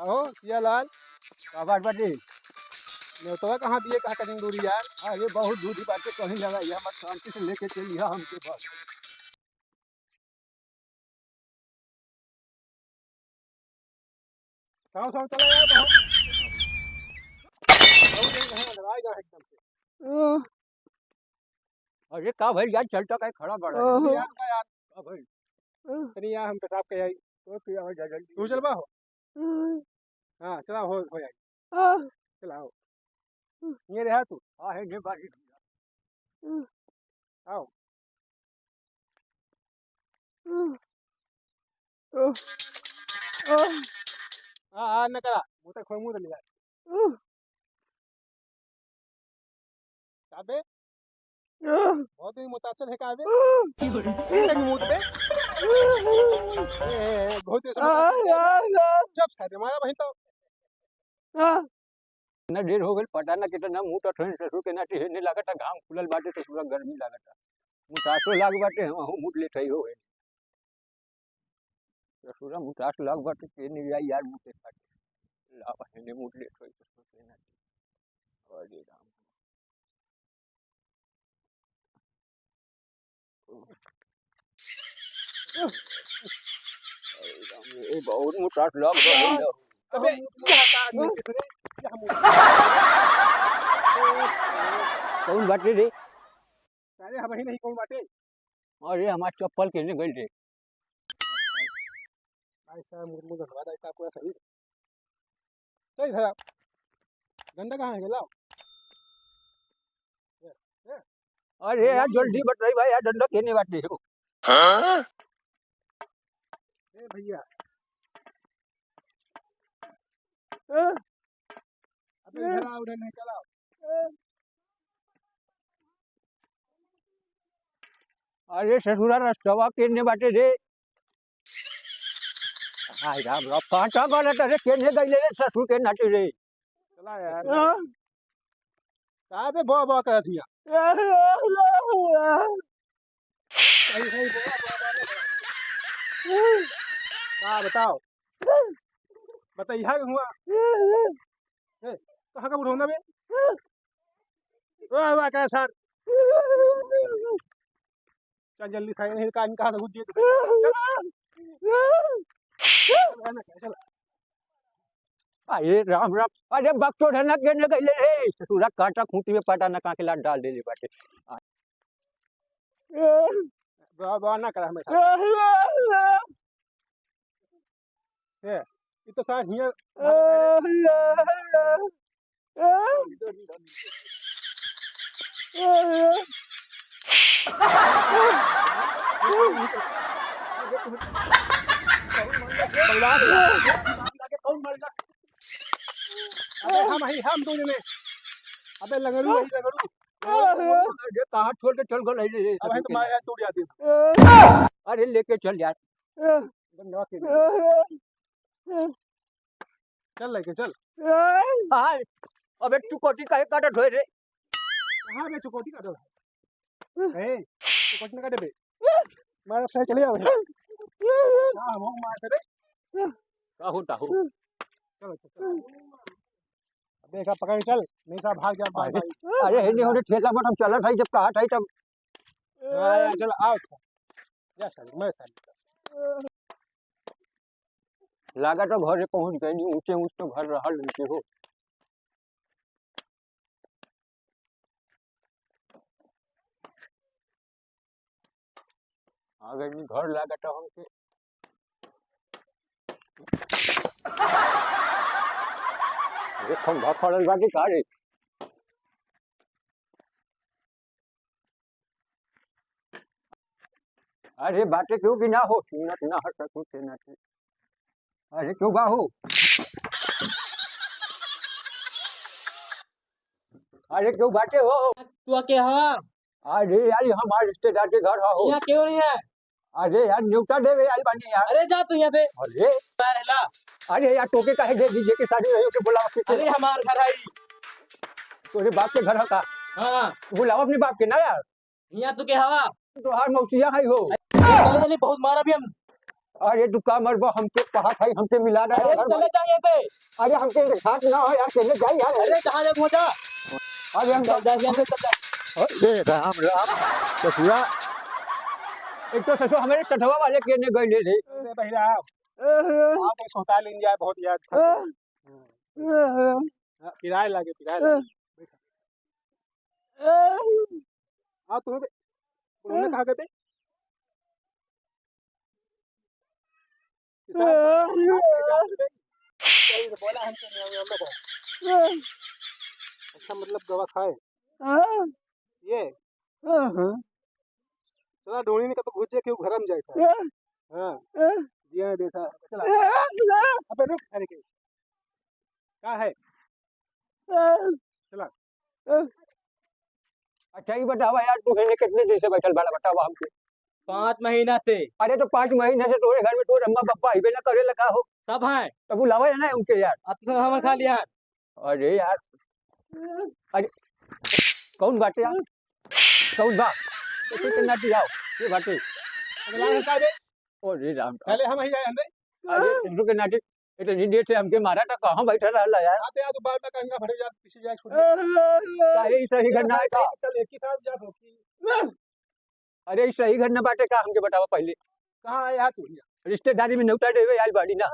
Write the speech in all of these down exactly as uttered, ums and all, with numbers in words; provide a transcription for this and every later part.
अहो, सियालाल। का बात बाटे? नेवतवा कहाँ दिए, कहाँ कटिंग दूरी यार? अरे, बहुत दूरी बाटे, कहीं लगा, ये हमर शांति से लेके चलिया हमके बस। साव, साव चला यार, बहुत। बहुत देर है, लड़ाई ना एकदम से। अरे, का भइल यार, चलता काहे खड़ा बड़ा? अरे यार, का यार, का भइल? तनी यार, हम पेशाब के आई। तो तू आवाज जा जल्दी। तू चलबा हो? हाँ, चला, हो, हो जाई। चला, आओ। ये रहा तू। हाँ, है, ये बारी। आओ। हाँ, हाँ, न करा। मुँह तक खोल, मुँह तक ले जा। का बे? बहुत ही मुतासर है का बे? की बोले? ये लगी मुंह पे। ए, ए, ए, बहुत ही मुतासर है। जब साथ हमारा बहिन तो। ना ढेर हो गइल, पता ना कितना मुँह टटोइन ससुर के नाती है, नहीं लागता घाम खुलल बाटे, ससुरा गर्मी लागता। मुतासो लाग बाटे, हम, हम मुँह लेट हो गइल। ससुरा मुतास लाग बाटे, के नहीं जाई यार मुँह के खातिर। लावा हेने मुँह लेट होई ससुर के नाती। अरे राम। अरे राम, ये बहुत मुतास लाग बाटे। अबे, ये हटा, ये किस रे? ये हम कौन बाटे रे? अरे, हम ही नहीं, कौन बाटे? अरे, हमार चप्पल केने गइल रे? भाई साहब, मुझे, मुझे धन्यवाद, ऐसा आपको सही। सही धरा। डंडा कहाँ है? लाओ। ये, ये। अरे यार, जल्दी बताई भाई, यार, डंडा केने बाटे हो? हाँ? ए भैया। अबे इधर आओ, उधर नहीं, चलाओ। अरे ससुरा, रस्तवा केने बाटे रे? हाय राम राम, काटा गलत रे, केने गइले रे ससुर के नाती रे? चला यार। हाँ? का बे बो बो करत हिया? सही, सही, बोला, बोला, बोला। का बताओ? बताइहा हुआ। ए, कहाँ का बुढ़ौना बे? ओ, हुआ का सर? चल जल्दी खाए, नहीं कान कहाँ से घुस जाए। चल। चल, चल। अरे राम राम, अरे बकचोद है ना, केने गइले रे? ससुरा काटा खूंटी में पाटा ना कहाँ के लात डाल देले बाटे। बा-, बा ना करा हमेशा। ए, ये तो सार हिया। अबे हम ही, हम दोनों में। अबे लंगड़ू, वही लंगड़ू। ये कहाँ छोड़ के चल गल है रे, अबे तो मार यार, टूट जाती। अरे लेके चल यार। गंडवा के। चल लेके चल। हाँ, अबे चुकोटी काहे काटत होए रे? कहाँ बे चुकोटी काटत है? ए, चुकोटी ना काटे बे। मार साइड चले जाओ। हाँ, हम मार दे। का हो, का हो? चलो, चलो। अबे, का पकड़ के चल, नहीं साहब, भाग जा, भाग, अरे, भाग। अरे, हेने होने ठेला पर हम चलत हई, जब कहा था तब। हाँ, यार, चलो, आओ। जा साले, मैं साले। लागत है घरे पहुँच गए, नहीं ऊँचे ऊँच तो घर रहल उनके हो। आ गए, नहीं घर लागत है हमके। अरे खंभा खड़ल बाटे का रे? अरे बाटे केहू कि ना हो, सुनत ना हट कुछ ना के। अरे केहू बा हो? अरे केहू बाटे हो? तू के हवा? अरे यार, ये हमारे रिश्तेदार के घर ह हो। यहाँ केहू नहीं है। अरे यार, न्योता देवे आइल बानी यार। अरे जा तू यहाँ से। अरे। बाहर ला। अरे यार, तोके काहे दे दीजिए कि शादी रहियो के बोला के अरे हमार घर है। तोरे बाप के घर है का? हाँ। बुलाओ अपने बाप के ना यार। यहाँ तू के हवा? तोहार मौसिया है हो। अरे चलो जल्दी, बहुत मारा भी हम। अरे तू का मरबो, हमके कहा था, हमके मिला रहा है अरे यार। चले जाइए बे। अरे हमके खाट ना हो यार, चले जाए यार। अरे जहाँ ले पहुँचा। अरे हम चल जा, यहाँ से चल जा। ए राम राम ससुरा। एक तो ससुर हमारे कठवा वाले के ने गए ले रे। अरे बहिरा, आप कोई सोता लेन जाए, बहुत याद था। हाँ, पिराए लागे, पिराए लागे। हाँ, तुम्हें बे-, उन्होंने कहा कहते? कि साहब, बोला हमसे नहीं, हम लोग को। अच्छा, मतलब, दवा खाए? ये? चला, ढूंढी नहीं, कब घुस जाए, क्यों घर में जाए, साहब? हाँ। दिया है, देखा। चला। अबे रुक, अरे के। का है? चला। अच्छा, ई बतावा यार, तू हेने कितने दिन से बैठल बाड़ा, बतावा हमके। पाँच महीना से। अरे, तो पाँच महीना से तोरे घर में तोर अम्मा पापा अइबे ना करेला का हो? सब हैं। तो बुलावा ना उनके यार। अब तो हम खा लिया। अरे यार, अरे, कौन बाटे यार? कौन बा? तो तू के नाती आओ, ये बाटे। अगला हटा दे। अरे राम राम। पहले हम ही आए अंदर। अरे, तू के नाती, ये तो जिंदगी से हमके मारा था, कहाँ बैठा रहला यार? आते, आज बार बार कहूँगा, भरे यार, पीछे जाए, छोड़ दे। काहे ई सही घर ना है का? चल, एक ही साथ जा, होगी। अरे, ई सही घर ना बाटे का? हमके बतावा पहले। कहाँ आया तू हियाँ? रिश्तेदारी में नेवता देवे आइल बाड़ी ना।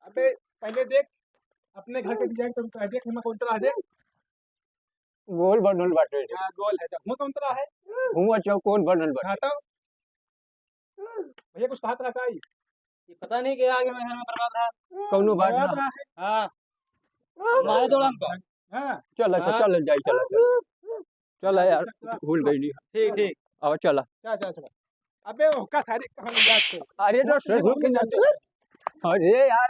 अबे, पहले देख, अपने घर के design तो कह देख, हम कौन तरह देख। गोल बनल बाटे। हाँ, गोल है, तो हुआँ कौन तरह है? हुआँ चौकोन बनल बाटे। हाँ, तो? भैया, कुछ कहा था का ई? ये पता नहीं कि आगे में घर में बर्बाद रहा। कौनो बात बर्बाद ना। रहा है। हाँ। हमारे जोड़ा हमको। हाँ। चल, अच्छा, हाँ। चल, जाई, चल, चल। चल यार, चल, चल। भूल गई नी। ठीक, ठीक। अब चला। चल, चल, चल। अबे, ओका सारी कहानी याद कर। अरे, तो ससुर के नाते। अरे यार।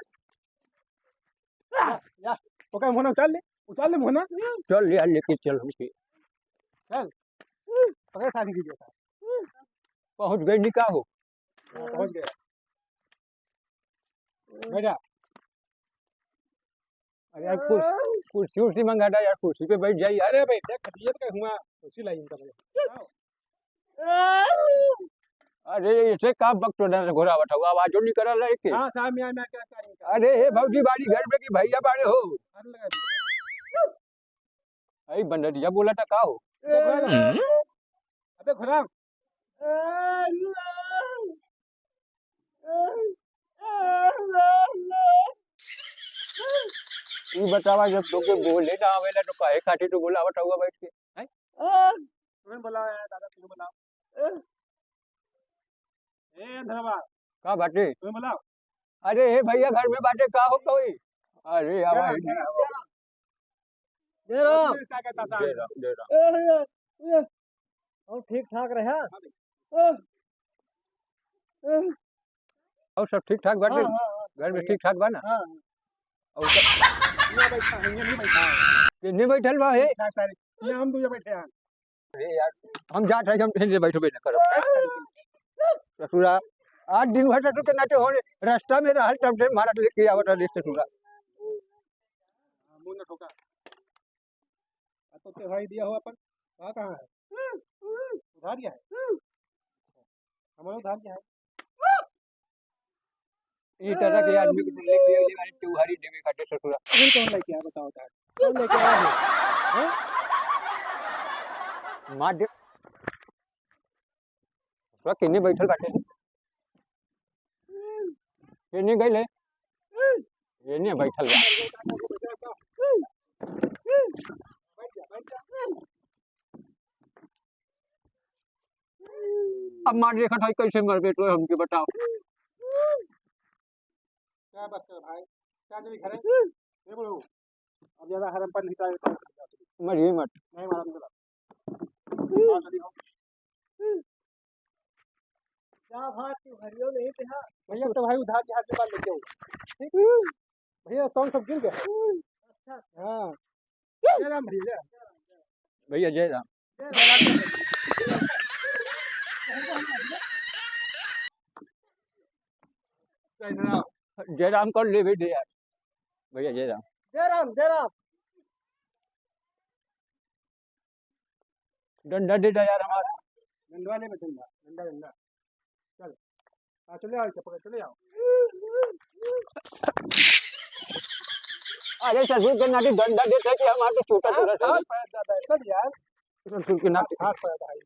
या, ओका मोहना उतार ले, उतार ले मोहना। चल यार, लेके चल हमके। चल। पकड़ सारी की जगह। पहुँच गई नी का हो? हाँ, पहुँच गया। बैठ जा। अरे यार, कुर्स-, कुर्सी उर्सी मंगा दे यार, कुर्सी पे बैठ जाई यार। अरे भाई, देख, खटिया पे हुआ, कुर्सी लाई इनका भाई। अरे, इसे का बकचोदा से घोरावत हवा, आवाजो निकल रहा है के? हाँ, साहब, यहाँ, यहाँ, क्या, क्या, क्या? अरे, हे भौजी बाड़ी घर में कि भैया बाड़े हो? अरे, लगा दिया। अई बंदरिया बोला था का हो? अबे घोड़ा। हम्म। अबे घोड़ा। ई बतावा, जब तोके बोले ना आवेला, तो काहे खातिर तू बोलावत हउआ बैठ के? हैं? तुम्हें बुलाओ यार, दादा, तुम्हें बुलाओ। ए, अंधरवा। का बाटे? तुम्हें बुलाओ। अरे, हे भैया, घर में बाटे का हो कोई? अरे, आवा जय राम, ही। जय राम। जय राम। इसका क्या था? जय राम, जय राम। ए, ए, ए, और ठीक ठाक रहा? हाँ भाई। ए, ए। और सब ठीक ठाक बाटे? हाँ, हाँ, हाँ, घर में बढ़िया। ठीक ठाक बा ना? हाँ। और सब यहाँ बैठा है, ये नहीं बैठा है। ये नहीं बैठल बा, हे? ठीक ठाक सारे। ये हम दूजा बैठे हैं। अरे यार, हम जात है, हम इनसे बैठबे न करब। ससुरा, आज दिन भर ससुर के नाते हो, रास्ता में रहल, तब से मारत लेके आवत है ससुरा। मुंह न ठोका। अब तो त्योहार दिया हो अपन, कहाँ, कहाँ है? उधार दिया है? हमारा उधार दिया है? ई तरह के आदमी के लेके आइले बानी त्योहारी देवे खातिर ससुरा। अरे कौन लेके आया बताओ तो। कौन लेके आया है? हैं? मार दे। ससुरा केने बैठल बाटे? केने गइल है? एने बैठल बा। अब मार देखत हई कैसे मरबे तो हमके बताओ। क्या बात कर भाई? क्या चली घर है? ये बोलो। अब ज्यादा हरम पर नहीं चाहिए। मरिए मत। नहीं मारा मुझे। क्या बात की भरियो नहीं थे हाँ। भैया तो भाई उधार के हाथ में बाल लेके आओ। ठीक? भैया कौन सब गिर गया? अच्छा। हाँ। जय राम भैया, जय राम। भैया, जय राम। जय राम। जय राम कर ले बेटे यार। भैया, जय राम। जय राम, जय राम। डंडा दे दे यार हमार। डंडवा ले बे, डंडा, डंडा, डंडा। चल। हाँ, चले आओ, इसे पकड़, चले आओ। अरे ससुर के नाती डंडा देत है कि हमार तो छोटा हाँ, छोटा सा हाँ, है। पैर दादा, चल यार। ससुर के नाती। हाँ, पैर भाई।